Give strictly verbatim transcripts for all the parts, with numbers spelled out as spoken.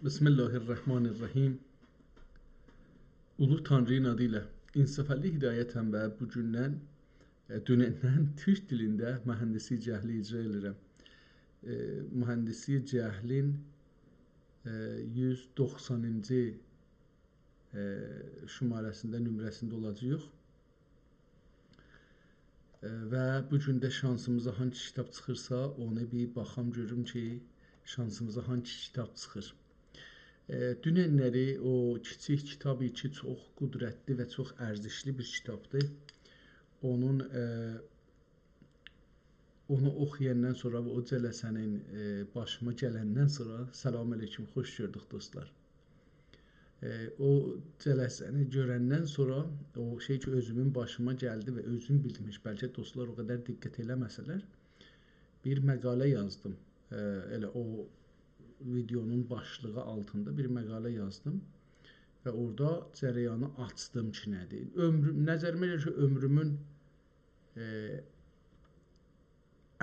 بسم الله الرحمن الرحیم. اولو تانری‌نین آدی ایله. انصافعلی هدایتم و بو گوندن، ائ، دونندن تورک دیلینده مهندسی جهلی اجرا ائدیرم. ائ، مهندسی جهلین، ائ، یوز دوخسانینجی، ائ، شماره‌سینده، نمره‌سینده اولاجاغیق. ائ، و بو گون ده شانسیمیزا هانسی کیتاب چیخیرسا، اونو بیر باخام گؤروم کی، شانسیمیزا هانسی کیتاب چیخیر. ائ، دوننلری او کیچیک کیتاب کی، چوخ قدرتلی و چوخ ارزشلی بیر کیتابدیر. اونون، ائ، اونو اوخویاندان سونرا و او جلسه‌نین، ائ، باشیما گلندن سونرا، سلام علیکم، خوش گؤردوک دوستلار. ائ، او جلسه‌نی گؤرندن سونرا، او شئی کی، اؤزومون باشیما گلدی و اؤزوم بیلدیم، هئچ بلکه دوستلار او قدر دقت ائله‌مه‌سه‌لر، بیر مقاله یازدیم. ائ، ائله او ویدئونون باشلیغی آلتیندا بیر مقاله یازدیم و اورادا جریانی آچدیم کی، نه‌دیر. عؤمروم، نظریمه گلیر کی، عؤمرومون، ائ،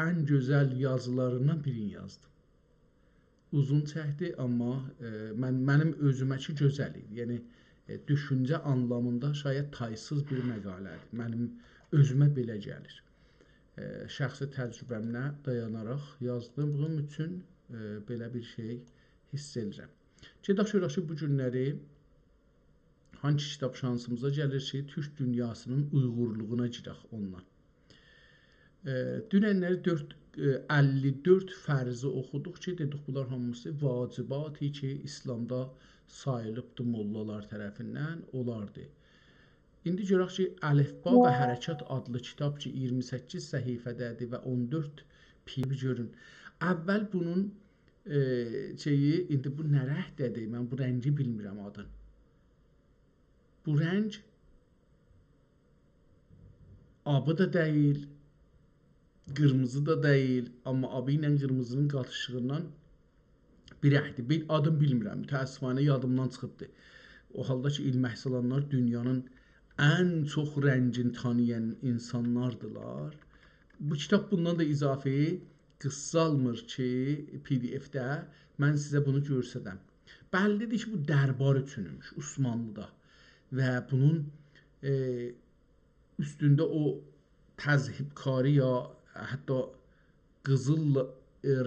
ان گؤزل یازیلاریندان بیرینی یازدیم. اوزون چکدی، آمما، ائ، من، منیم اؤزومه کی، گؤزل ایدی. یعنی، ائ، دوشونجه آنلامیندا شاید تایسیز بیر مقاله‌دیر. منیم اؤزومه بئله گلیر. ائ، شخصی تجربه‌مه دایاناراق یازدیغیم اوچون، ائ، بئله بیر شئی حیس ائدیرم. گئدک گؤرک کی، بو گونلری هانسی کیتاب شانسیمیزا گلیر کی، تورک دونیاسی‌نین اویغورلوغونا گیرک اونونلا. ائ، دوننلری دؤرد، ائ، اللی دؤرد فرضی اوخودوق کی، دئدیک، بونلار هامیسی واجباتی کی، ایسلامدا ساییلیبدی موللالار طرفیندن، اولاردی. ایندی گؤرک کی، الفبا و حرکات آدلی کیتاب کی، اییرمی سککیز صفحه‌ده‌دیر و اون دؤرد پی بی گؤرون. اول بونون، ائ، شئیی، ایندی بو نه رنگده‌دیر؟ من بو رنگی بیلمیرم آدین. بو رنگ آبی دا دئییل، قیرمیزی دا دئییل، آمما آبی ایله قیرمیزی‌نین قاتیشیغیندان بیر رنگدیر. بیر آدین بیلمیرم، متأسفانه یادیمدان چیخیبدی. او حالدا کی، ایلمک سالانلار دونیانین ان چوخ رنگین تانییان اینسانلاردیلار. بو کیتاب بوندان دا اضافی قیسالمیر کی، پی دی اف‌ده من سیزه بونو گؤسترم. بللی‌دیر کی، بو دربار اوچونموش عثمانلی‌دا و بونون، ائ، اوستونده او تذهیب‌کاری یا حتی قیزیل، ائ،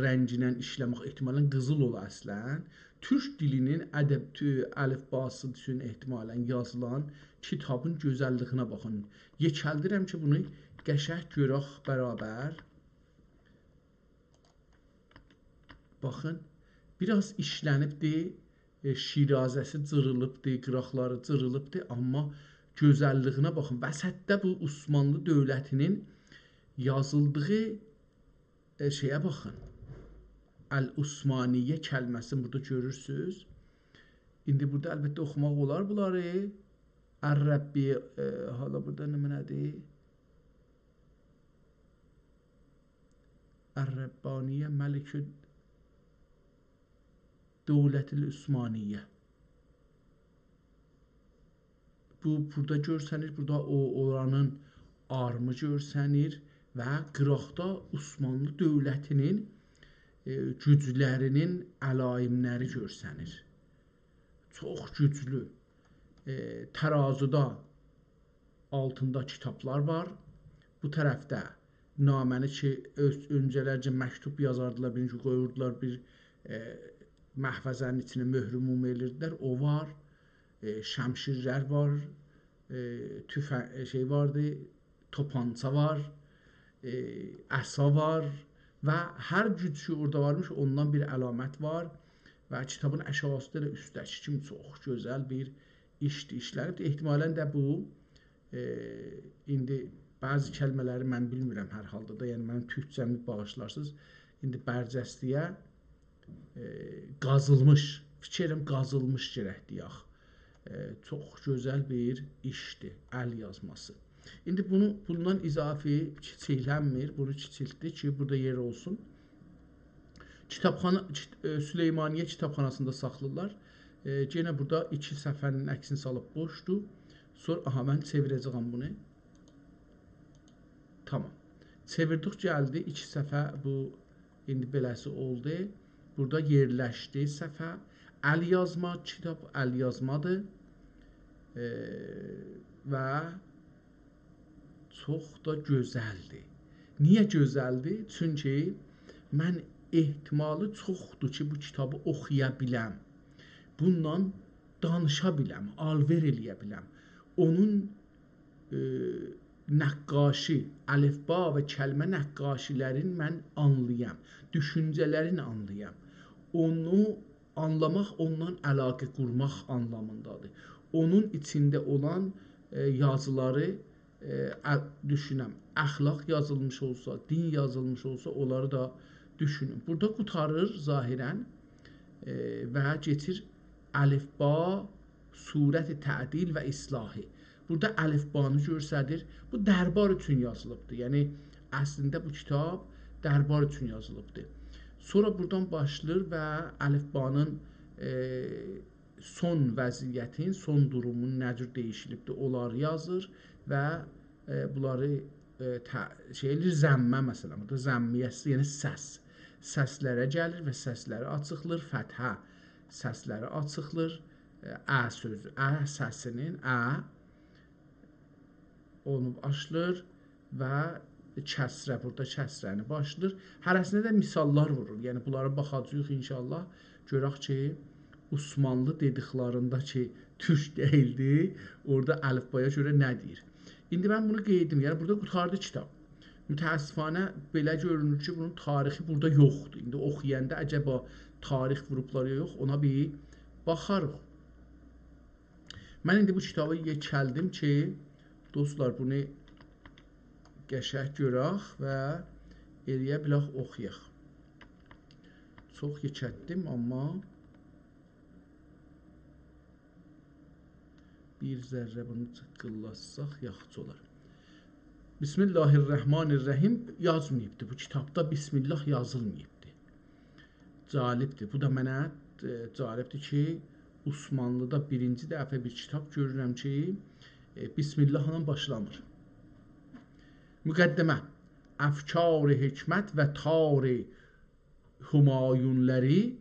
رنگینن ایشله‌مک، احتمالاً قیزیل اولا اصلاً، تورک دیلی‌نین ادب، تو-، الفباسی اوچون احتمالاً یازیلان کیتابین گؤزللیگینه باخین. یئکلدیرم کی، بونو قشنگ گؤرک برابر. باخین، بیر آز ایشله‌نیبدی، ائ، شیرازه‌سی جیریلیبدی، قیراقلاری جیریلیبدی، آمما گؤزللیگینه باخین. وسطده بو عثمانلی دؤولتی‌نین یازیلدیغی، ائ، شئیه باخین. العثمانیه کلمه‌سینی بورادا گؤرورسونوز. ایندی بورادا البته اوخوماق اولار بونلاری. الربی، ائ، حالا بورادا نمنه‌دیر؟ الربانیه ملک دولت العثمانیه. بو، بورادا گؤرسنیر، بورادا او، اورانین آرمی گؤرسنیر و قیراقدا عثمانلی دؤولتی‌نین، ائ، گوجلری‌نین علایملری گؤرسنیر. چوخ گوجلو. ائ، ترازودا آلتیندا کیتابلار وار. بو طرفده نامه‌نی کی، اؤز، اؤنجه‌لرجه مکتوب یازاردیلار، بیرینجی قویوردولار بیر، ائ، محفظه‌نین ایچینه مهر و موم ائلیردیلر، او وار. ائ، شمشیرلر وار، ائ، توفه-، ائ، شئی واردی، توپانچا وار، ائ، عصا وار و هر گوج کی، اورادا وارمیش، اوندان بیر علامت وار و کیتابین آشاغیسی دا ائله اوستده‌کی کیمی چوخ گؤزل بیر ایشدیر، ایشله‌نیبدیر. احتمالاً ده بو، ائ، ایندی بعضی کلمه‌لری من بیلمیرم هر حالدا دا، یعنی منیم تورکجه‌می باغیشلارسینیز. ایندی برجسته‌یه، ائ، قازیلمیش، فیکیر ائلیرم قازیلمیش گرک دئیک. ائ، چوخ گؤزل بیر ایشدیر، ال یازماسی. ایندی بونو، بوندان اضافی کیچیکلنمیر، بونو کیچیلتدی کی، بورادا یئر اولسون. کیتابخانا، کیت-، ائ، سلیمانیه کیتابخاناسیندا ساخلاییرلار. ائ، یئنه بورادا ایکی صفحه‌نین عکسینی سالیب بوشدور. سونرا، آها، من چئویره‌جه‌یم بونو. تامام. چئویردیک، گلدی ایکی صفحه، بو ایندی بئله‌سی اولدو. بورادا یئرلشدی صفحه. ال یازما، کیتاب ال یازمادیر. ائ، و چوخ دا گؤزلدیر. نییه گؤزلدیر؟ چونکی من احتمالی چوخدور کی، بو کیتابی اوخویا بیلم. بونونلا دانیشا بیلم، آلوئر ائله‌یه بیلم. اونون، ائ، نقاشی، الفبا و کلمه نقاشی‌لرین من آنلایام، دوشونجه‌لرین آنلایام. اونو آنلاماق، اوننان علاقه قورماق آنلامیندادیر. اونون ایچینده اولان، ائ، یازیلاری، ائ، ا-، دوشونم، اخلاق یازیلمیش اولسا، دین یازیلمیش اولسا، اونلاری دا دوشونوم. بورادا قوتاریر ظاهراً، ائ، و کئچیر الفبا، صورت تعدیل و اصلاحی. بورادا الفبانی گؤستریر. بو دربار اوچون یازیلیبدیر. یعنی، اصلینده بو کیتاب دربار اوچون یازیلیبدیر. سونرا بورادان باشلاییر و الفبانین، ائ، سون وضعیتین، سون دورومون نه جور دییشیلیبدیر، اونلاری یازیر و، ائ، بونلاری، ائ، ته-، شئی ائله‌ییر، ضمه مثلاً. بورادا ضمه‌یه، یعنی سس. سسلره گلیر و سسلری آچیقلیر، فتحه سسلری آچیقلیر. ائ، ا سؤزو، ا سسینین، ا، اونو باشلاییر و کسره، بورادا کسره‌نی باشلاییر. هره‌سینه ده مثاللار وورور. یعنی، بونلارا باخاجاغیق ان‌شاءالله. گؤرک کی، عثمانلی دئدیکلرینده کی، تورک دئییلدی، اورادا الفبایا گؤره نه دئییر. ایندی من بونو قئییدیم. یعنی، بورادا قوتاردی کیتاب. متأسفانه، بئله گؤرونور کی، بونون تاریخی بورادا یوخدور. ایندی اوخویاندا عجبا تاریخ ووروبلار یا یوخ، اونا بیر باخاریق. من ایندی بو کیتابی یئکلدیم کی، دوستلار، بونو قشنگ گؤرک و ائله‌یه بیلک اوخویاق. چوخ یئکلتدیم، آمما بیر ذره بونو جیققیللاتساق یاخشی اولار. بسم الله الرحمن الرحیم یازماییبدی. بو کیتابدا بسم الله یازیلماییبدی. جالبدیر. بو دا منه، ائ، جالبدیر کی، عثمانلیدا بیرینجی دفعه بیر کیتاب گؤرورم کی، ائ، بسم الله ایله باشلامیر. مقدمه. افکار حکمت و تار همایونلری.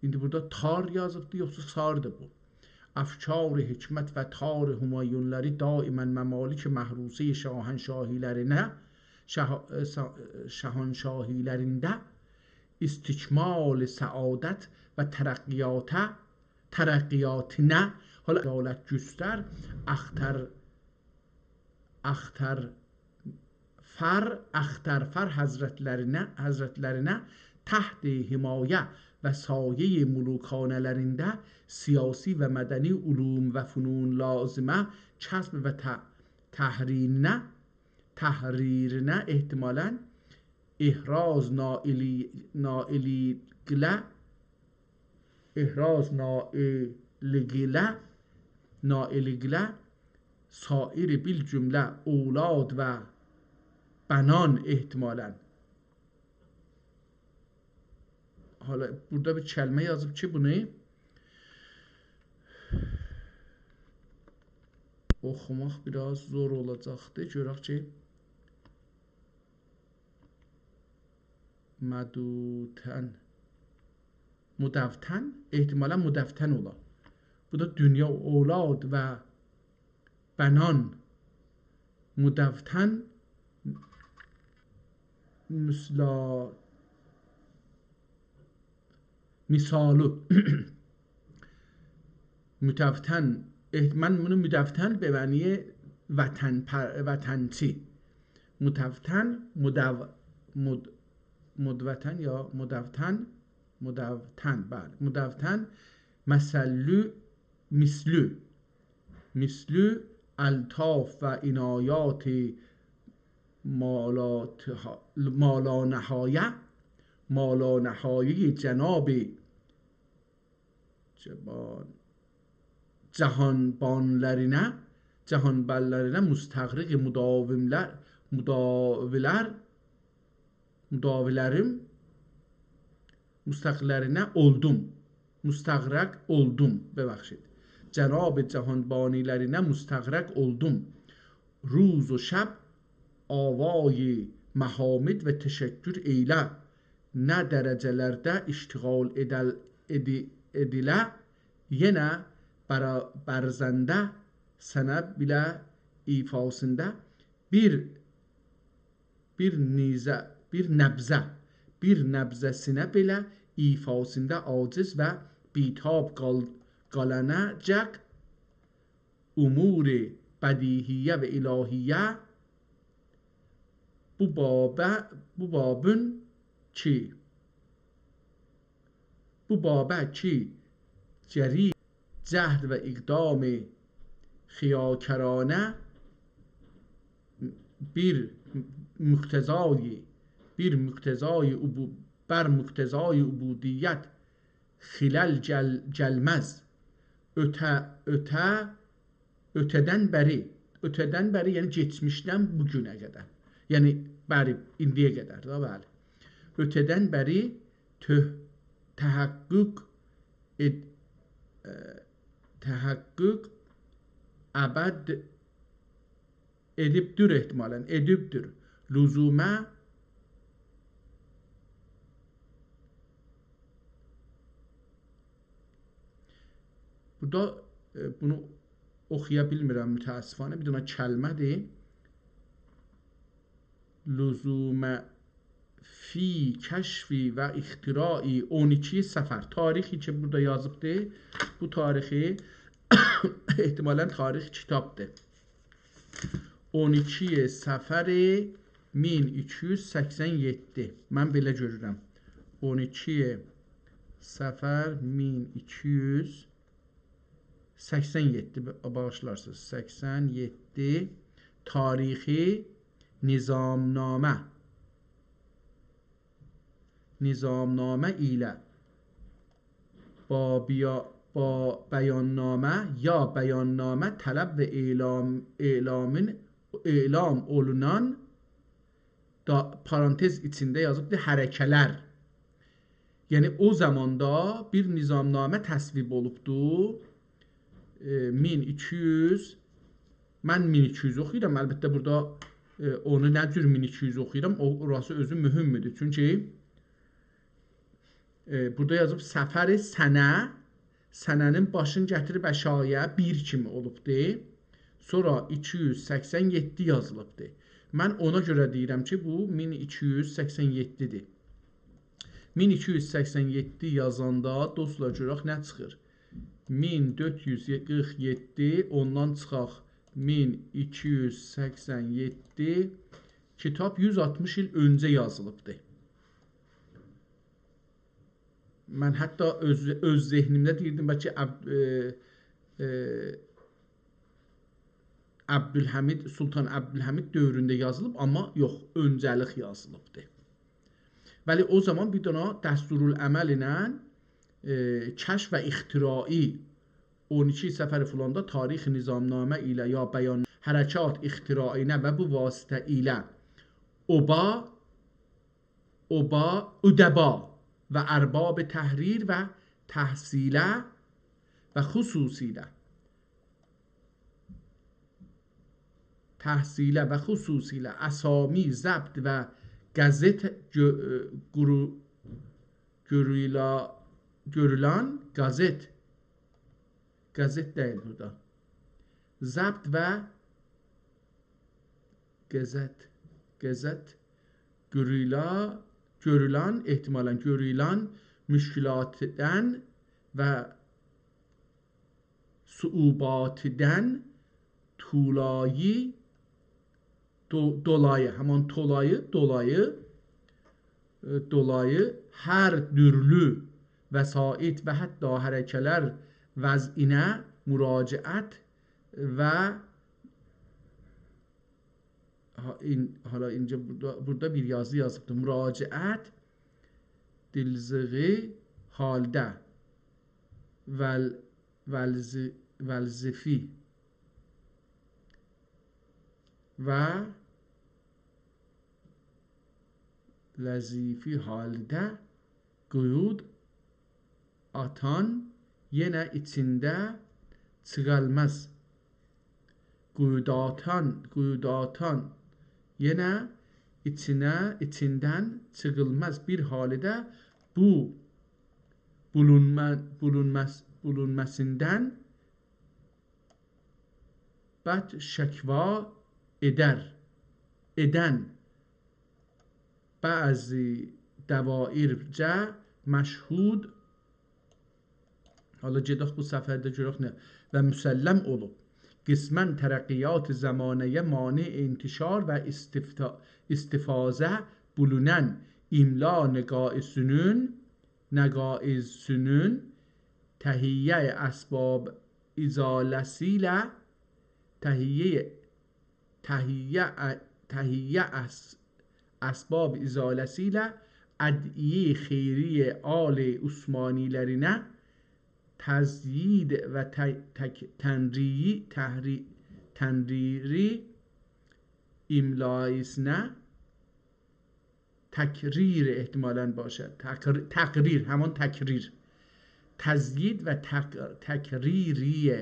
ایندی بورادا تار یازیبدی، یوخسا ساردی بو؟ افکار حکمت و تار همایونلری دائماً ممالک محروسهٔ شاهنشاهی‌لرینه، شاه-، ائ، سا-، ائ، شاهنشاهی‌لرینده استکمال سعادت و ترقیاته، ترقیاتینه، حالا عدالت گوستر، اختر، اختر فر، اخترفر حضرتلرینه، حضرتلرینه تحت حمایه و سایهٔ ملوکانه‌لرینده سیاسی و مدنی علوم و فنون لازمه کسب و ت-، تحریرینه، تحریرینه احتمالاً احراز نائلی-، نائلیگله، احراز نائلیگله، نائلیگله، سایر بالجمله اولاد و بنان احتمالاً. حالا بورادا بیر کلمه یازیب کی، بونو اوخوماق بیر آز زور اولاجاقدیر. گؤرک کی، مدوتن. مدوتن، احتمالاً مدوتن اولا. بو دا دونیا، اولاد و بنان. مدوتن، مثلا، مثالو. مدوتن، احت-، من بونو مدوتن به معنی وطن پر-، وطنچی. مدوتن، مدو-، مد-، مدوتن یا مدوتن، مدوتن، بلی. مدوتن، مثلو، مثلو، مثلو الطاف و عنایات مالاتها-، مالانهایه، مالانهایهٔ جناب جبان-، جهانبانلرینه، جهانبانلرینه مستغرق مداوملر، مداولر، مداولریم، مستغرقلرینه اولدوم. مستغرق اولدوم، ببخشید. جناب جهانبانی‌لرینه مستغرق اولدوم. روز و شب آوای محامد و تشکر ائیله. نه درجه‌لرده اشتغال ائدل-، ائدی-، ائدیله، یئنه برا-، برزنده سنه بیله ایفاسیندا بیر، بیر نیزه، بیر نبذه، بیر نبذه‌سینه بئله ایفاسیندا عاجز و بی‌تاب قال-، قالاناجاق امور بدیهیه و الهیه بو بابه، بو بابون کی، بو بابه کی، جری جهد و اقدام خیاکرانه بیر مقتضای، بیر مقتضای عبو-، بر مقتضای عبودیت خلل گل-، گلمز. اؤته، اؤته، اؤته‌دن بری، اؤته‌دن بری، یعنی کئچمیشدن بو گونه قدر. یعنی، بری، ایندییه قدر ده، بلی. اؤته‌دن بری تؤ-، تحقق ائد-، ائ، تحقق ابد ائدیبدیر احتمالاً، ائدیبدیر. لزومه بورادا، ائ، بونو اوخویا بیلمیرم متأسفانه. بیر دنه کلمه‌دیر. لزومه فی کشفی و اختراعی اون ایکی صفر. تاریخی کی بورادا یازیبدی، بو تاریخی احتمالاً تاریخ کیتابدیر. اون ایکی صفر مین ایکی یوز سکسن یئددی. من بئله گؤرورم. اون ایکی صفر مین ایکی یوز سکسن یئددی، با-، باغیشلارسینیز. سکسن یئددی تاریخی نظامنامه. نظامنامه ایله با بیا-، با بیاننامه یا بیاننامه طلب و اعلام، اعلامین، اعلام اولونان دا، پارانتز ایچینده یازیبدی، حرکه‌لر. یعنی، او زاماندا بیر نظامنامه تصویب اولوبدو. ائ، مین ایکی یوز، من مین ایکی یوز اوخویورام. البته، بورادا، ائ، اونو نه جور مین ایکی یوز اوخویورام، او، اوراسی اؤزو مهمدور. چونکی، ائ، بورادا یازیب صفر سنه، سنه‌نین باشینی گتیریب آشاغییا بیر کیمی اولوبدو. سونرا ایکی یوز سکسن یئددی یازیلیبدی. من اونا گؤره دئییرم کی، بو مین ایکی یوز سکسن یئددی‌دیر. مین ایکی یوز سکسن یئددی یازاندا، دوستلار، گؤرک نه چیخیر. مین دؤرد یوز قیرخ یئددی، اوندان چیخاق مین ایکی یوز سکسن یئددی. کیتاب یوز آلتمیش ایل اؤنجه یازیلیبدی. من حتی اؤز، اؤز ذهنیمده دئییردیم، بلکه عب-، ائ، ائ، عبدالحمید، سلطان عبدالحمید دؤورونده یازیلیب، آمما یوخ، اؤنجه‌لیک یازیلیبدی. ولی او زامان بیر دنه دستورالعمل ایله، ائ، کشف و اختراعی اون ایکی صفر فلاندا تاریخ نظامنامه ایله یا بیان حرکات اختراعینه و بو واسطه ایله اوبا اوبا، ادبا و ارباب تحریر و تحصیله و خصوصیله، تحصیله و خصوصیله اسامی ضبط و قزئت گؤ-، گرو-، گوریلا-، گؤرولان قزئت، قزئت دئییل بورادا. ضبط و قزئت، قزئت، گوریلا-، گؤرولان، احتمالاً گؤرولان مشکلاتدان و صعوباتدان طولایی، دو-، دولایی، همان طولایی، دولایی، ائ، دولایی هر تورلو وسایط و حتی حرکه‌لر وضعینه مراجعت و ها-، این، حالا اینجا بورادا، بورادا بیر یازی یازیبدی. مراجعت دلزیغی حالده ول-، ولز-، ولزفی و لزیفی حالده قویود آتان یئنه ایچینده چیخالماز. قویود آتان، قویود آتان یئنه ایچینه، ایچیندن چیخیلماز بیر حالده بو بولونما، بولونماس، بولونماسیندان بد شکوا ائدر، ائدن بعضی دوایرجه مشهود، حالا گئدک بو سفرده گؤرک نه، و مسلم اولوب. قسماً ترقیات زمانه‌یه مانع انتشار و استفتا-، استفاضه بولونان املا نقایصونون، نقایصونون تهیه اسباب ازاله‌سیله، تهیه، تهیه، تهیه اس-، اسباب ازاله‌سیله ادعیه‌ی خیریه آل عثمانی‌لرینه تزیید و ت-، تک-، تنریی-، تحری-، تنریری املاییسینه تکریر احتمالاً باشد. تقر-، تقریر، همان تکریر. تزیید و تق-، تکریری،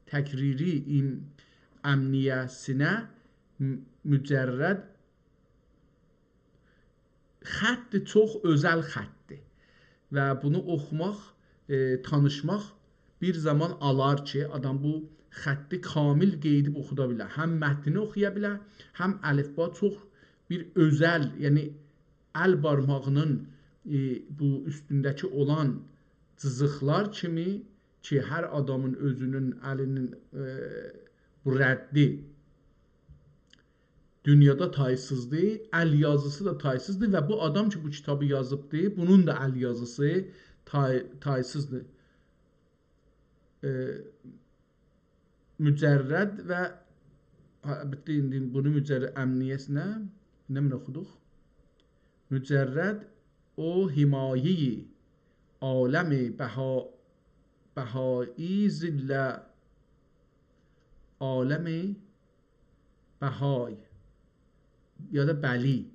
تکریری ام-، امنیه‌سینه م-، مجرد خطی، چوخ اؤزل خطی. و بونو اوخوماق، ائ، تانیشماق بیر زامان آلار کی، آدام بو خطی کامل قئییدیب اوخودا بیلر. هم متنی اوخویا بیلر، هم الفبا چوخ بیر اؤزل، یعنی ال بارماغینین، ائ، بو اوستونده‌کی اولان جیزیقلار کیمی کی، هر آدامین اؤزونون الینین، ائ، بو ردی دونیادا تایسیزدیر، ال یازیسی دا تایسیزدیر و بو آدام کی، بو کیتابی یازیبدی، بونون دا ال یازیسی تای-، تایسیزدیر. ائ، مجرد و، ها، البته، ایندی بونو مجرد امنیه‌سینه، نمنه اوخودوق؟ مجرد او حمایه‌ی عالم بها-، بهایی ظل عالم بهای یا دا بلی،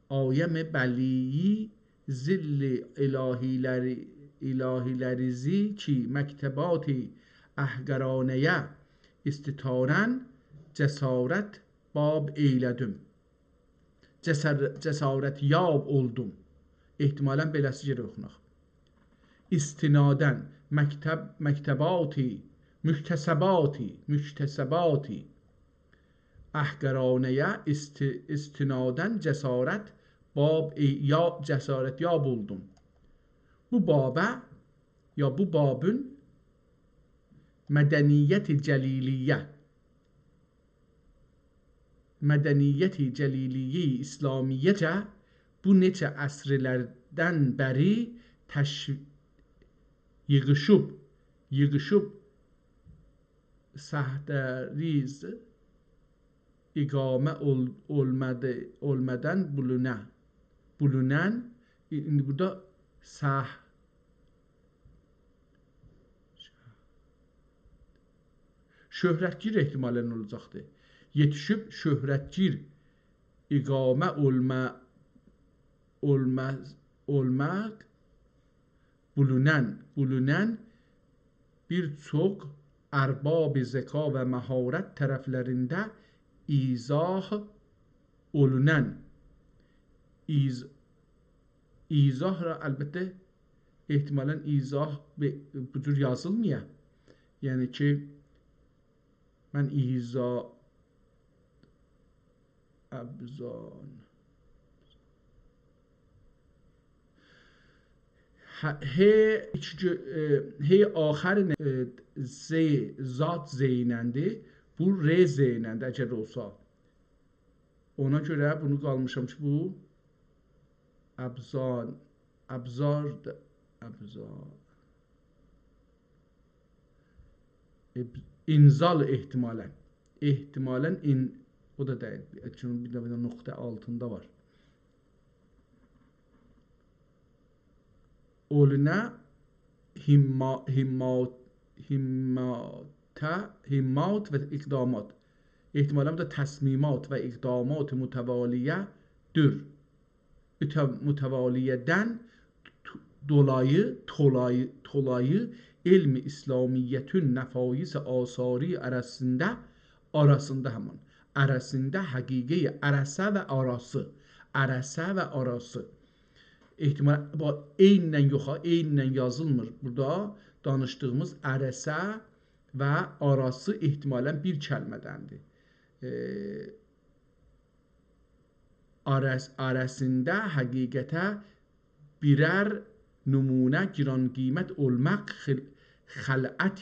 عالم بلیی ظل الهی‌لری-، الهی‌لریزی کی، مکتبات احقرانه‌یه استتارن جسارت باب ائیله‌دیم. جسر-، جسارت‌یاب اولدوم. احتمالاً بئله‌سی گرک اوخوناق. استناداً مکتب، مکتباتی، مکتسباتی، مکتسباتی احقرانه‌یه است-، استناداً جسارت باب، ائ، یا، جسارت‌یاب اولدوم. بو بابه، یا بو بابون مدنیت جلیلیه، مدنیت جلیلیه اسلامیه‌جه بو نئچه عصرلردن بری تش-، ییغیشیب، ییغیشیب سهدریز اقامه اول-، اولمادی، اولمادان بولونا، بولونان، ایندی بورادا سه-، شهرتگیر احتمالاً اولاجاقدیر. یئتیشیب شهرتگیر اقامه اولما-، اولما-، اولماق بولونان، بولونان بیر چوخ ارباب ذکا و مهارت طرفلرینده ایضاح اولونان، ایض-، ایضاح را البته احتمالاً ایضاح به-، بو جور یازیلمایا. یعنی کی، من ایضاح، ابزان. ه، ه، ایکی گؤ-، ائ، ه آخرین، ائ، ز، ضاد ز ایلندیر. بو ر ز ایلندیر، اگر اولسا. اونا گؤره بونو قالمیشام کی، بو ابزان، ابزار دا، ابزار. ائ، انزال احتمالاً. احتمالاً ان-، او دا دئییل. چونکی بیر ده، بیر ده نقطه آلتیندا وار. اولونا همما-، همما-، همماته، همات و اقدامات. احتمالاً بو دا تصمیمات و اقدامات متوالیه‌دیر. متو-، متوالیه‌دن تو-، دولایی، تولایی، تولایی علم اسلامیتین نفایس آثاری آراسیندا، آراسیندا همان اره‌سینده حقیقه‌ی اره‌سه و آراسی. اره‌سه و آراسی. احتمال، با، عین‌له یوخ ها، عین‌له یازیلمیر. بورادا دانیشدیغیمیز اره‌سه و آراسی احتمالاً بیر کلمه‌دندیر. ائ، آرس-، اره‌سینده حقیقته بیرر نمونه گران‌قیمت اولماق، خل-، خلعت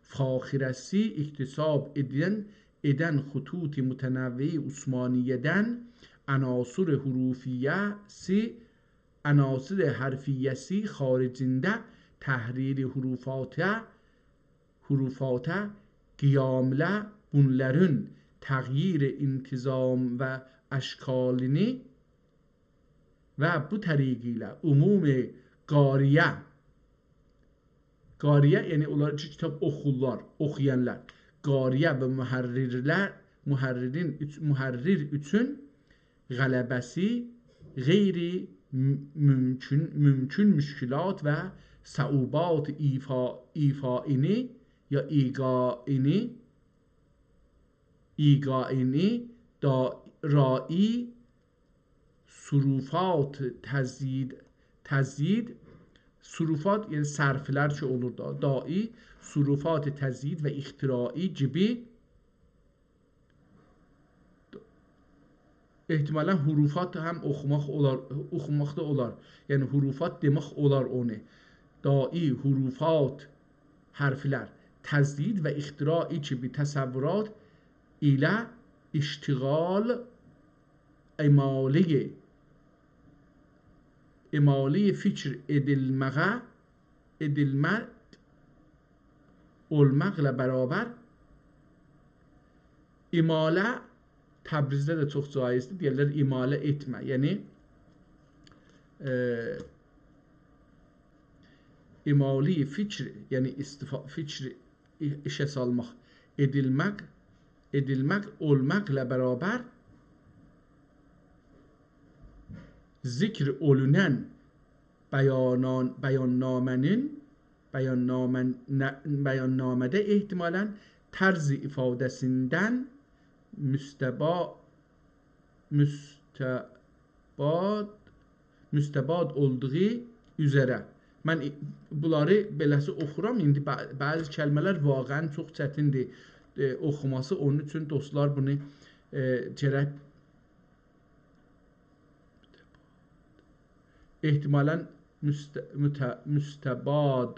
فاخره‌سی اکتساب ائدن، ائدن خطوط متنوع عثمانیه‌دن عناصر حروفیه‌سی، عناصر حرفیه‌سی خارجینده تحریر حروفاته، حروفاته قیامله بونلارین تغییر انتظام و اشکالینی و بو طریق ایله عموم قاریه، قاریه، یعنی اونلار کی، کیتاب اوخورلار، اوخویانلار، قاریه و محررلر، محررین اوچ-، محرر اوچون غلبه‌سی غیر م-، ممکن، ممکن مشکلات و صعوبات ایفا-، ایفاینی یا ایقاینی، ایقاینی دا-، راعی صروفات تزیید، تزیید، صروفات، یعنی صرفلر کی اولور دا، داعی صروفات تزیید و اختراعی گیبی، احتمالاً حروفات هم اوخوماق اولار، اوخوماق دا اولار. یعنی حروفات دئمک اولار اونو. داعی حروفات، حرفلر، تزیید و اختراعی گیبی تصورات ایله اشتغال، امالی، امالی فکر ائدیلمه‌یه، ائدیلمک اولماقلا برابر، اماله تبریزده ده چوخ جایزدیر، دئیرلر اماله ائتمه. یعنی، ائ، امالی فکر، یعنی استفا-، فکر ای-، ایشه سالماق، ائدیلمک، ائدیلمک اولماقلا برابر ذکر اولونان بیانان-، بیاننامه‌نین، بیاننامه-، نه-، بیاننامه‌ده احتمالاً طرز افاده‌سیندن مستبا-، مستباد، مستباد اولدوغو اوزره. من ای-، بونلاری بئله‌سی اوخورام. ایندی بع-، بعضی کلمه‌لر واقعاً چوخ چتیندیر، ائ، اوخوماسی. اونون اوچون دوستلار بونو، ائ، گرک احتمالاً مست-، مته-، مستباد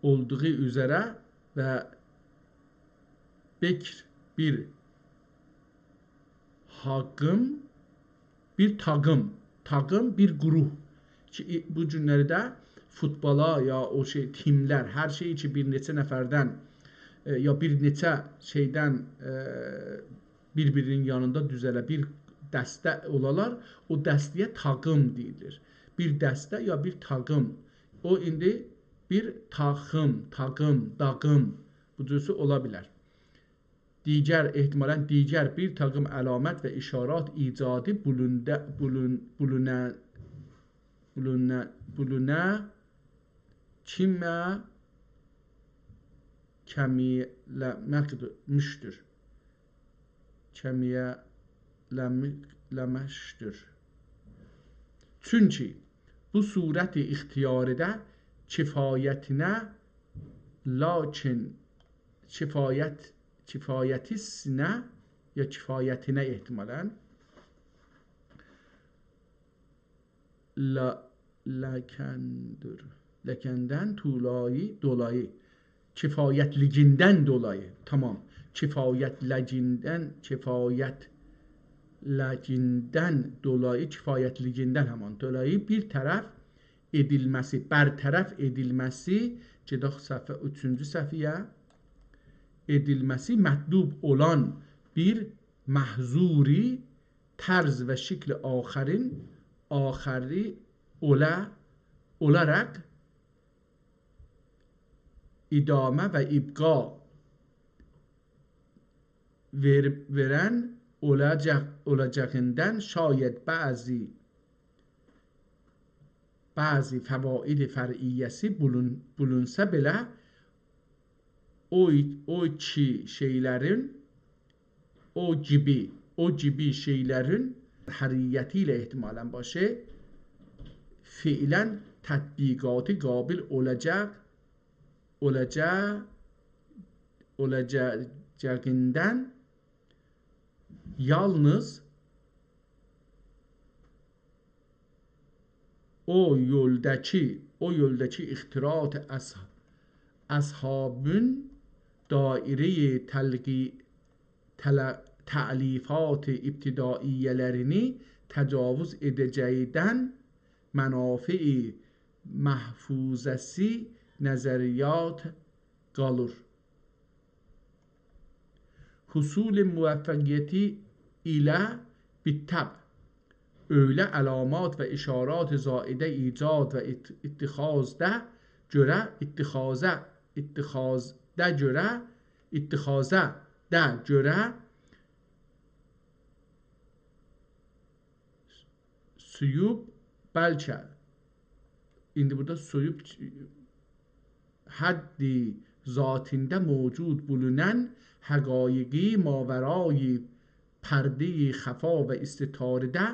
اولدوغو اوزره و بکر بیر حاقیم، بیر تاقیم، تاقیم بیر گروه کی، ای-، بو گونلرده فوتبالا یا او شئی، تیملر، هر شئی کی، بیر نئچه نفردن، ائ، یا بیر نئچه شئیدن، ائ، بیر-بیرینین یانیندا دوزه‌له، بیر دسته اولالار، او دسته‌یه تاقیم دئییلیر. بیر دسته یا بیر تاقیم. او ایندی بیر تاخیم، تاقیم، داقیم، بو جورسو اولا بیلر. دیگر، احتمالاً دیگر بیر تاقیم علامت و اشارات ایجادی بولونده-، بولون-، بولونه-، بولونه-، بولونه-، کیمه کمیله‌مکدیر، مشدور. کمیله‌مکدیر. چونکی بو صورت اختیاریده کفایتینه، لاکین کفایت، کفایتیسینه یا کفایتینه احتمالاً لا-، لکندور. لکندن طولایی، دولایی. کفایتلیگیندن دولایی. تامام. کفایتلیگیندن، کفایتلیگیندن دولایی، کفایتلیگیندن همان دولایی بیر طرف ائدیلمه‌سی، برطرف ائدیلمه‌سی، گئدک صفحه، اوچونجو صفحه‌یه، ائدیلمه‌سی مطلوب اولان بیر محظوری طرز و شکل آخرین، آخری اولا-، اولاراق ادامه و ابقا وئر-، وئرن اولاجاق، اولاجاغیندان شاید بعضی، بعضی فواید فرعیه‌سی بولون-، بولونسا بئله، او، او کی شئیلرین، او گیبی، او گیبی شئیلرین حریتی ایله احتمالاً باشی فعلاً تطبیقاتی قابل اولاجاق، اولاجاق، اولاجاغیندان یالنیز او یولداکی، او یولداکی اختراعات اصح-، اصحابین دایره‌ی تلقی-، تل-، تألیفات ابتداییه‌لرینی تجاوز ائده‌جه‌ییندن منافع محفوظه‌سی نظریات قالیر. حصول موفقیتی ایله بالطبع ائله علامات و اشارات زائده ایجاد و ات-، اتخاذده گؤره، اتخاذه، اتخاذده گؤره، اتخاذه ده گؤره سویوب، بلکه، ایندی بورادا سویوب حد ذاتینده موجود بولونان حقایقی ماورای پرده‌ی خفا و استتارده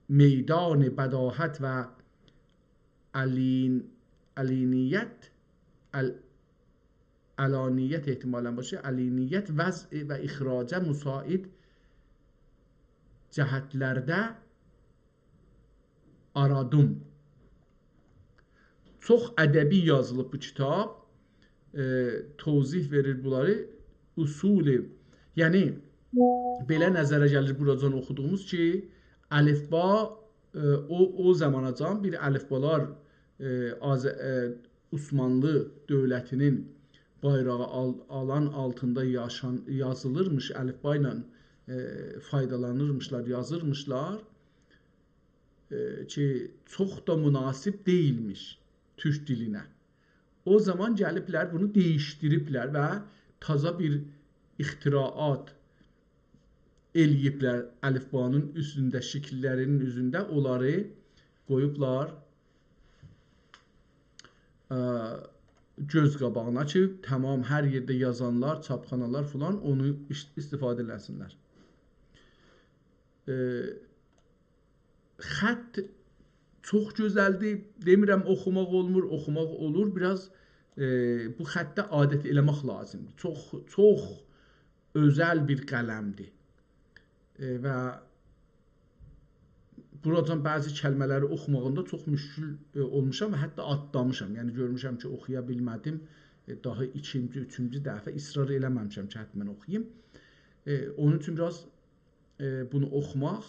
میدان بداهت و علین-، علینیت، ال-، علانیت احتمالاً باشی، علینیت وضع و اخراجه مساعد جهتلرده آرادیم. چوخ ادبی یازیلیب بو کیتاب. ائ، توضیح وئریر بونلاری. اصولی، یعنی، بئله نظره گلیر بوراجان اوخودوغوموز کی، الفبا، ائ، او، او زاماناجان بیر الفبالار، ائ، آذ-، ائ، عثمانلی دؤولتینین بایراغی آل-، آلان آلتیندا یاشان-، یازیلیرمیش، الفبا ایله، ائ، فایدالانیرمیشلار، یازیرمیشلار، ائ، کی، چوخ دا مناسب دئییلمیش تورک دیلینه. او زامان گلیبلر، بونو دییشدیریبلر و تازا بیر اختراعات ائله‌ییبلر الفبانین اوزونده، شکیللرینین اوزونده، اونلاری قویوبلار، ا، گؤز قاباغینا کی، تمام هر یئرده یازانلار، چاپخانالار فلان اونو ایش-، استفاده ائله‌سینلر. ائ، خط چوخ گؤزلدیر. دئمیرم اوخوماق اولمور، اوخوماق اولور. بیر آز، ائ، بو خطه عادت ائله‌مک لازیمدیر. چوخ، چوخ اؤزل بیر قلمدیر. ائ، و بوراجان بعضی کلمه‌لری اوخوماغیندا چوخ مشکل، ائ، اولموشام و حتی آتلامیشام. یعنی گؤرموشم کی، اوخویا بیلمه‌دیم. ائ، داها ایکینجی، اوچونجو دفعه اصرار ائله‌مه‌میشم کی، حتماً اوخویوم. ائ، اونون اوچون بیر آز، ائ، بونو اوخوماق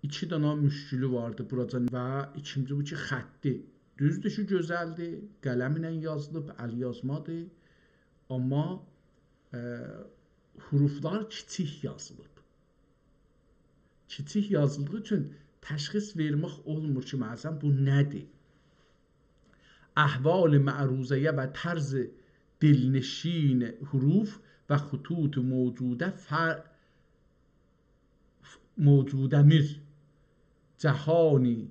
ایکی دانا مشکلی واردی بوراجان و ایکینجی بو کی، خطی. دوزدور کی، گؤزلدیر، قلم ایله یازیلیب، ال یازمادیر. آمما، ائ، حروفلار کیچیک یازیلیب. کیچیک یازیلدیغی اوچون تشخیص وئرمک اولمور کی، مثلاً، بو نه‌دیر؟ احوال معروضه‌یه و طرز دلنشین حروف و خطوط موجوده فر-، موجوده‌میز جهانی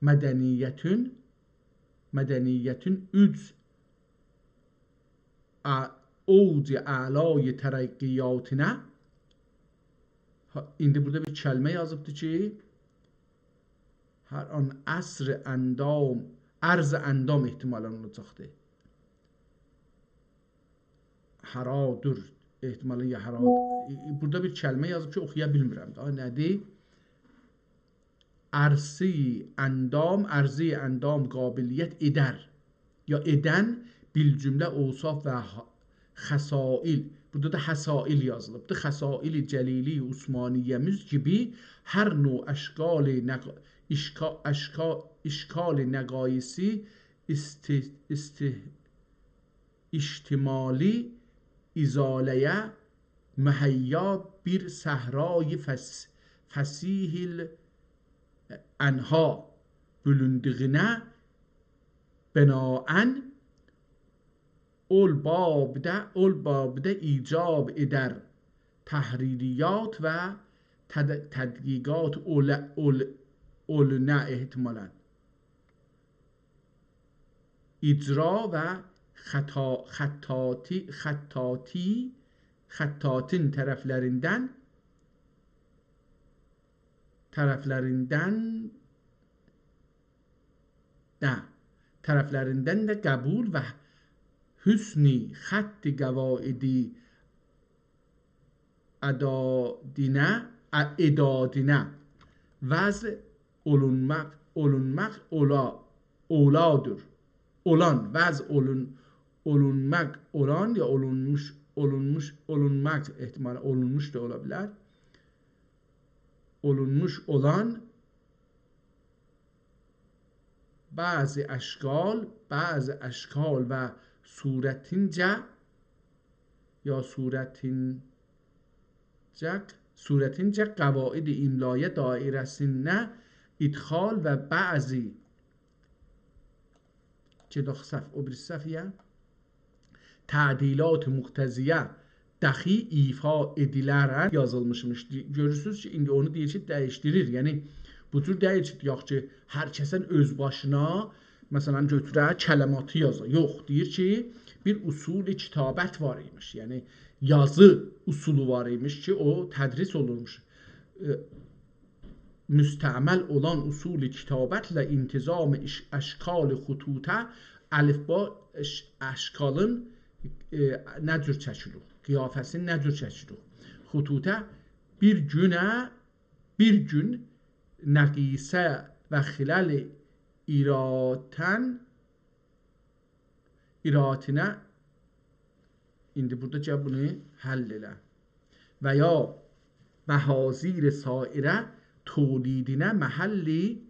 مدنیتین، مدنیتین اوج ا-، اوج اعلای ترقیاتینه. ها، ایندی بورادا بیر کلمه یازیبدی کی، هر آن عصر اندام، عرض اندام احتمالاً اولاجاقدی. هرا، دور، احتمالاً یا هرا. بورادا بیر کلمه یازیب کی، اوخویا بیلمیرم دا، نه‌دیر؟ عرض اندام، عرض اندام قابلیت ائدر، یا ائدن، بالجمله اوصاف و ح-، خصائل. بورادا دا خصائل یازیلیبدیر. خصائل جلیلی عثمانیه‌میز کیمی هر نوع اشکال نق-، اشکا-، اشکا-، اشکال نقایصی است-، است-، اجتمالی ازاله‌یه مهیا بیر صحرای فس-، فسیح الانحا بولوندوغونا بناءً، اول بابده، اول بابده ایجاب ائدر تحریریات و تد-، تدقیقات اول-، اول-، اولونه احتمالاً. اجرا و خطا-، خطاطی، خطاطی، خطاطین طرفلریندن، طرفلریندن ده، طرفلریندن ده قبول و حسن خط قواعد اعدادینه، ا-، اعدادینه وضع اولونماق، اولونماق اولا، اولادیر. اولان، وضع اولون، اولونماق، اولان یا اولونموش، اولونموش، اولونماق احتمالا اولونموش دا اولا بیلر. اولونموش اولان بعضی اشکال، بعضی اشکال و صورتینجه یا صورتینجه، صورتینجه قواعد املایی دایره‌سینه ادخال و بعضی، گئدک صف، او بیریسی صفحه‌یه. تعدیلات مقتضیه دخیل ایفا ائدیلرن یازیلمیشمیش. دی-، گؤرورسونوز کی، ایندی اونو دئییر کی، دییشدیریر. یعنی، بو جور دئییل کی، دئیک کی، هر کسن اؤز باشینا، مثلا، گؤتوره، کلماتی یازا. یوخ، دئییر کی، بیر اصول کتابت وار ایمیش. یعنی، یازی اصولو وار ایمیش کی، او تدریس اولورموش. ائ، مستعمل اولان اصول کتابتله انتظام اش-، اشکال خطوطه، الفبا اش-، اشکالین، ائ، نه جور چکیلیر، قیافه‌سینی نه جور چکیلیر. خطوطه بیر گونه، بیر گون نقیصه و خلل ایراتن ایراتینه، ایندی بورادا گل بونو حل ائله. و یا محاذیر سایره تولیدینه محلی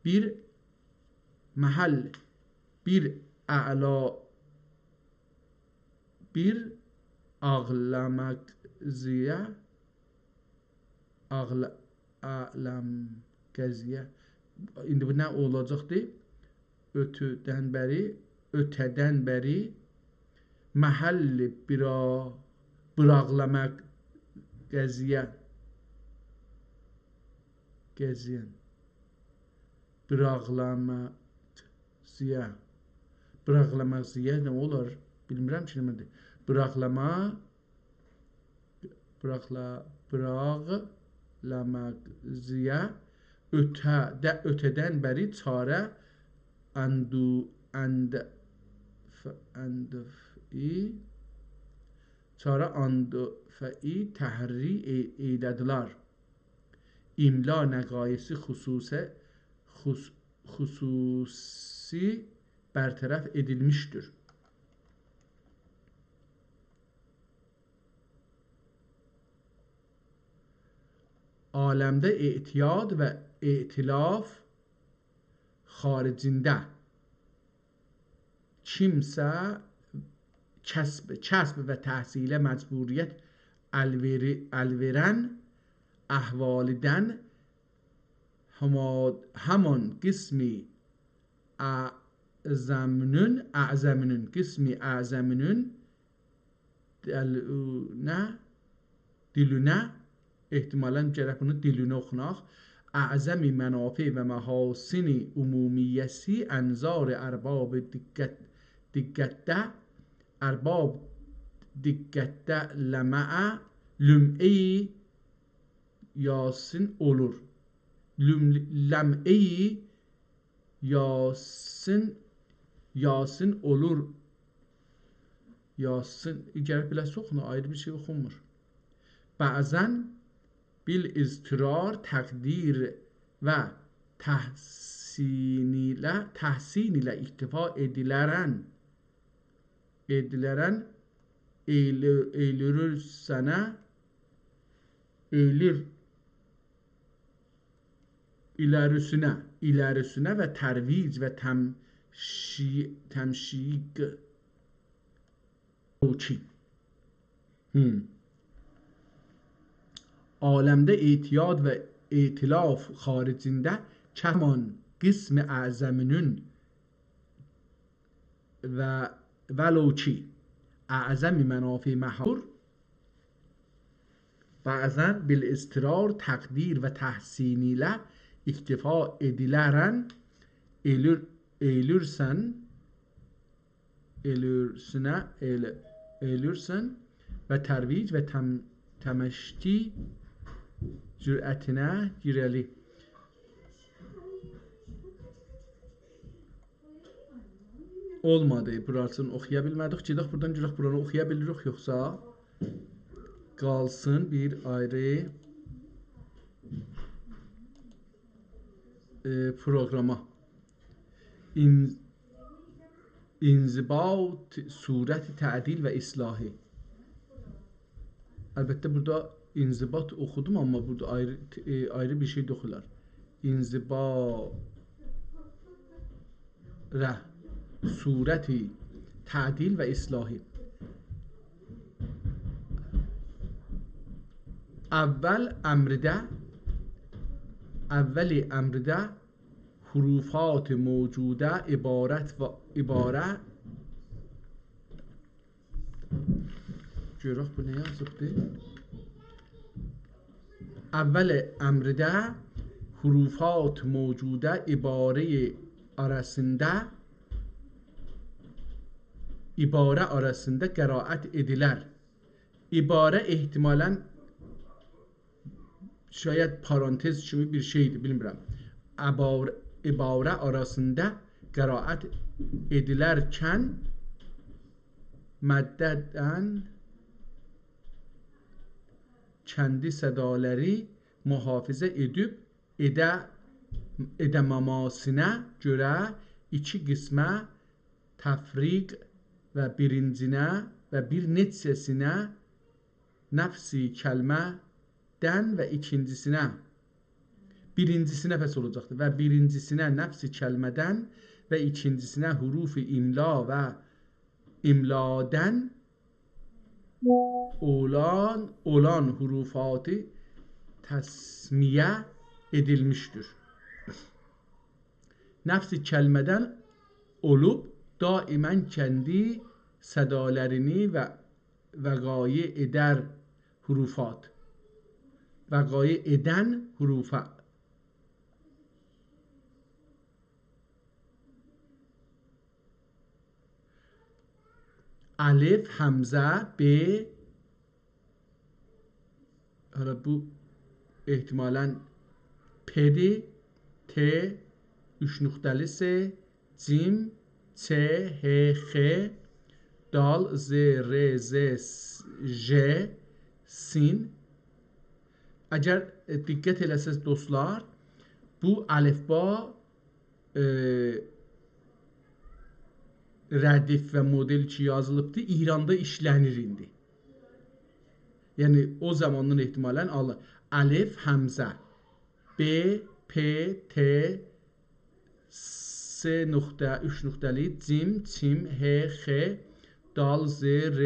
بیر، محل بیر اعلا، بیر آغلاماقزیه، آغلا-، آغلاماقزیه. ایندی بو نه اولاجاقدی؟ اؤتودن بری، اؤته‌دن بری محل برا-، براغلاماقزیه. قزیه. براغلاماقزیه. براغلاماقزیه نه اولار؟ بیلمیرم کی، نمنه‌دیر. براغلاما، براغلا-، براغلاماقزیه، اؤته-، ده-، اؤته‌دن بری چاره اندو-، اند-، ف-، اندفعی، چاره اندفعی تحری ائ-، ائیله‌دیلر. املا نقایصی خصوصه-، خص-، خصوصی برطرف ائدیلمیشدیر. عالمده اعتیاد و ائتلاف خارجینده کیمسه کسب، کسب و تحصیله مجبوریت ال وئری-، ال وئرن احوالیدن هما-، همان قسمی اعظمینین، اعظمینین، قسمی اعظمینین دلونه، دیلونه، احتمالا گرک بونو دیلونه اوخوناق، اعظم منافع و محاسن عمومیه‌سی انظار ارباب دقت، دقتده، ارباب دقتده لمعه، لمعه‌ی یاسین اولور. لم-، لمعه‌ی یاسین، یاسین اولور. یاسین، گرک بیله‌سیز اوخونور، آیری بیر شئی اوخونمور. بعضا بالاضطرار تقدیر و تحسین ایله، تحسین ایله اکتفا ائدیلرن، ائدیلرن، ائیلی-، ائیلورسنه، ائیلیر ایلریسینه، ایلریسینه و ترویج و تمشی-، تمشیق کی. هم. عالمده اعتیاد و ائتلاف خارجینده کمان قسم اعظمینین و ولو کی اعظم منافع محور، بعضا بالاضطرار تقدیر و تحسین ایله اکتفا ائدیلرن ائیلور-، ائیلورسن، ائلورسنه، ائله-، ائلورسن و ترویج و تم-، تمشتی جرأتینه گیره‌لی. اولمادی، بوراسینی اوخویا بیلمه‌دیک. گئدک بورادان گؤرک بورانی اوخویا بیلیریک، یوخسا قالسین بیر آیری، ائ، پروگراما. ان-، انضباط صورت تعدیل و اصلاحی. البته، بورادا انضباط اوخودوم، آمما بورادا آیری، ائ، آیری بیر شئی یوخ اولار. انضباط صورت تعدیل و اصلاحی. اول امرده، اول امرده حروفات موجوده عبارت و عباره، گؤرک بو نه یازیبدی؟ اول امرده حروفات موجوده عباره آراسیندا، عباره آراسیندا قرائت ائدیلر. عباره احتمالاً شاید پارانتز کیمی بیر شئیدیر، بیلمیرم. عبار-، عباره آراسیندا قرائت ائدیلرکن مدّه‌دن کندی صدالاری محافظه ائدیب ائده-، ائده‌مه‌مه‌سینه گؤره ایکی قسمه تفریق و بیرینجینه و بیر نئچه‌سینه نفس کلمه‌دن و ایکینجیسینه، بیرینجیسینه پس اولاجاقدیر، و بیرینجیسینه نفس کلمه‌دن و ایکینجیسینه حروف املا و املادن اولان، اولان حروفات تسمیه ائدیلمیشدیر. نفس کلمه‌دن اولوب دائماً کندی صدالارینی و وقایع ائدر حروفات. وقایع ائدن حروفا. الف، همزه، ب، حالا بو احتمالاً پ‌دیر، ت، اوچ نقطه‌لی س، جیم، چ، ح، خ، دال، ذ، ر، ز، س، ژ، سین. اگر، ائ، دقت ائله‌سز دوستلار، بو الفبا، ائ، ردیف و مدل کی یازیلیبدی، ایراندا ایشله‌نیر ایندی. یعنی او زاماندان احتمالاً آلین. الف، همزه، ب، پ، ت، س نقطه، اوچ نقطه‌لی، جیم، چیم، ح، خ، دال، ذ، ر،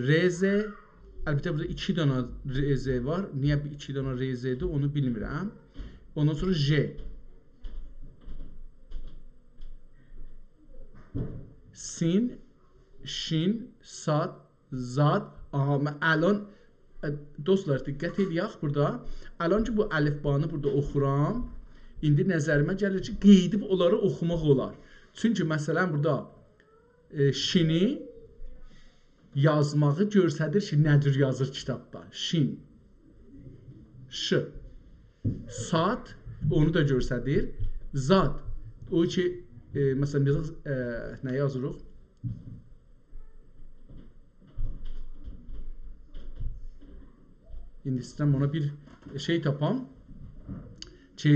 ر، ز. البته، بورادا ایکی دانا ر، ز وار. نییه بیر ایکی دانا ر، ز‌دیر، اونو بیلمیرم. اوندان سونرا ژ. سین، شین، صاد، زاد. آها، من الان، ائ، دوستلار، دقت ائله‌یک بورادا. الان کی بو الفبانی بورادا اوخورام، ایندی نظریمه گلیر کی، قئییدیب اونلاری اوخوماق اولار. چونکی، مثلاً، بورادا، ائ، شینی یازماغی گؤستریر کی، نه جور یازیر کیتابدا. شین. ش. صاد، اونو دا گؤستریر. زاد. او کی، ائ، مثلاً، بیز، ائ، نه یازیریق؟ ایندی ایسته‌ییرم اونا بیر شئی تاپام کی،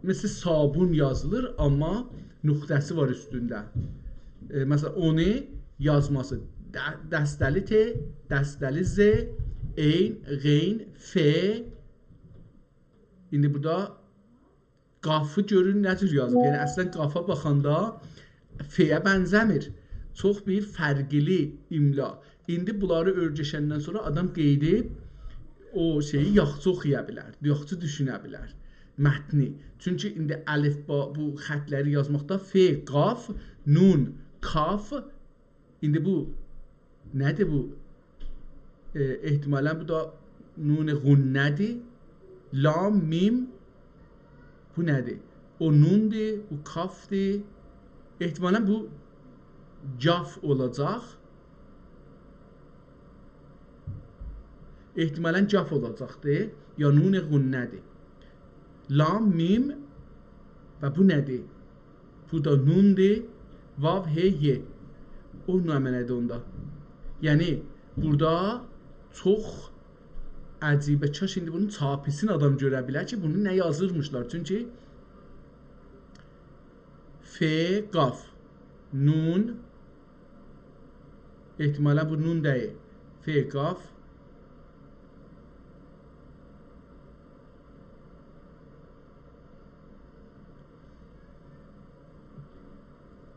مثل صابون یازیلیر، آمما نقطه‌سی وار اوستونده. ائ، مثلاً، اونو یازماسی. د، دسته‌لی ت، دسته‌لی ز، عین، غین، ف. ایندی بورادا قافی گؤرون نه جور یازیب. یعنی، اصلاً قافا باخاندا ف‌یه بنزه‌میر. چوخ بیر فرقلی املا. ایندی بونلاری اؤرگشندن سونرا آدام قئییدیب او شئیی یاخشی اوخویا بیلر، یاخشی دوشونه بیلر متنی. چونکی ایندی الفبا، بو خطلری یازماقدا ف، قاف، نون، کاف، ایندی بو نه‌دیر بو؟ ائ، احتمالاً بو دا نون غنه‌دیر. لام، میم، بو نه‌دیر؟ او نوندور، بو کافدیر. احتمالاً بو گاف اولاجاق. احتمالاً گاف اولاجاقدیر. یا نون غنه‌دیر. لام، میم و بو نه‌دیر؟ بو دا نوندور. واو، ه، ی. او نمنه‌دیر اوندا؟ یعنی، بورادا چوخ عجیبه. کاش ایندی بونون چاپی‌سینی آدام گؤره بیلر کی، بونو نه یازیرمیشلار. چونکی ف، قاف، نون، احتمالاً بو نون دئییل. ف، قاف،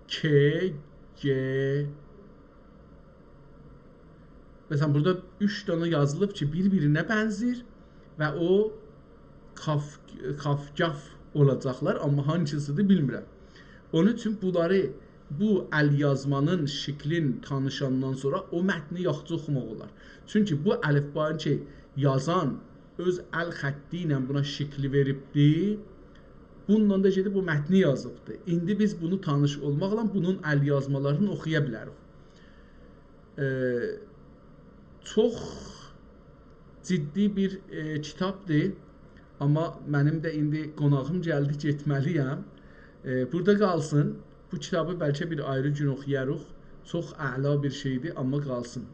ک، گ. مثلاً، بورادا اوچ دنه یازیلیب کی، بیر-بیرینه بنزیر و او کاف، کافگاف اولاجاقلار، آمما هانسیسیدیر بیلمیرم. اونون اوچون بونلاری، بو ال‌یازمانین شکلین تانیشاندان سونرا او متنی یاخشی اوخوماق اولار. چونکی بو الفبانی کی، یازان اؤز ال خطی ایله بونا شکلی وئریبدی، بونونلا دا گئدیب بو متنی یازیبدی. ایندی بیز بونو تانیش اولماقلا بونون ال‌یازمالارینی اوخویا بیلریک. ائ، چوخ جدی بیر، ائ، کیتابدیر. آمما منیم ده ایندی قوناغیم گلدی، گئتمه‌لی‌یم. ائ، بورادا قالسین. بو کیتابی بلکه بیر آیری گون اوخویاریق. چوخ اعلا بیر شئیدیر، آمما قالسین.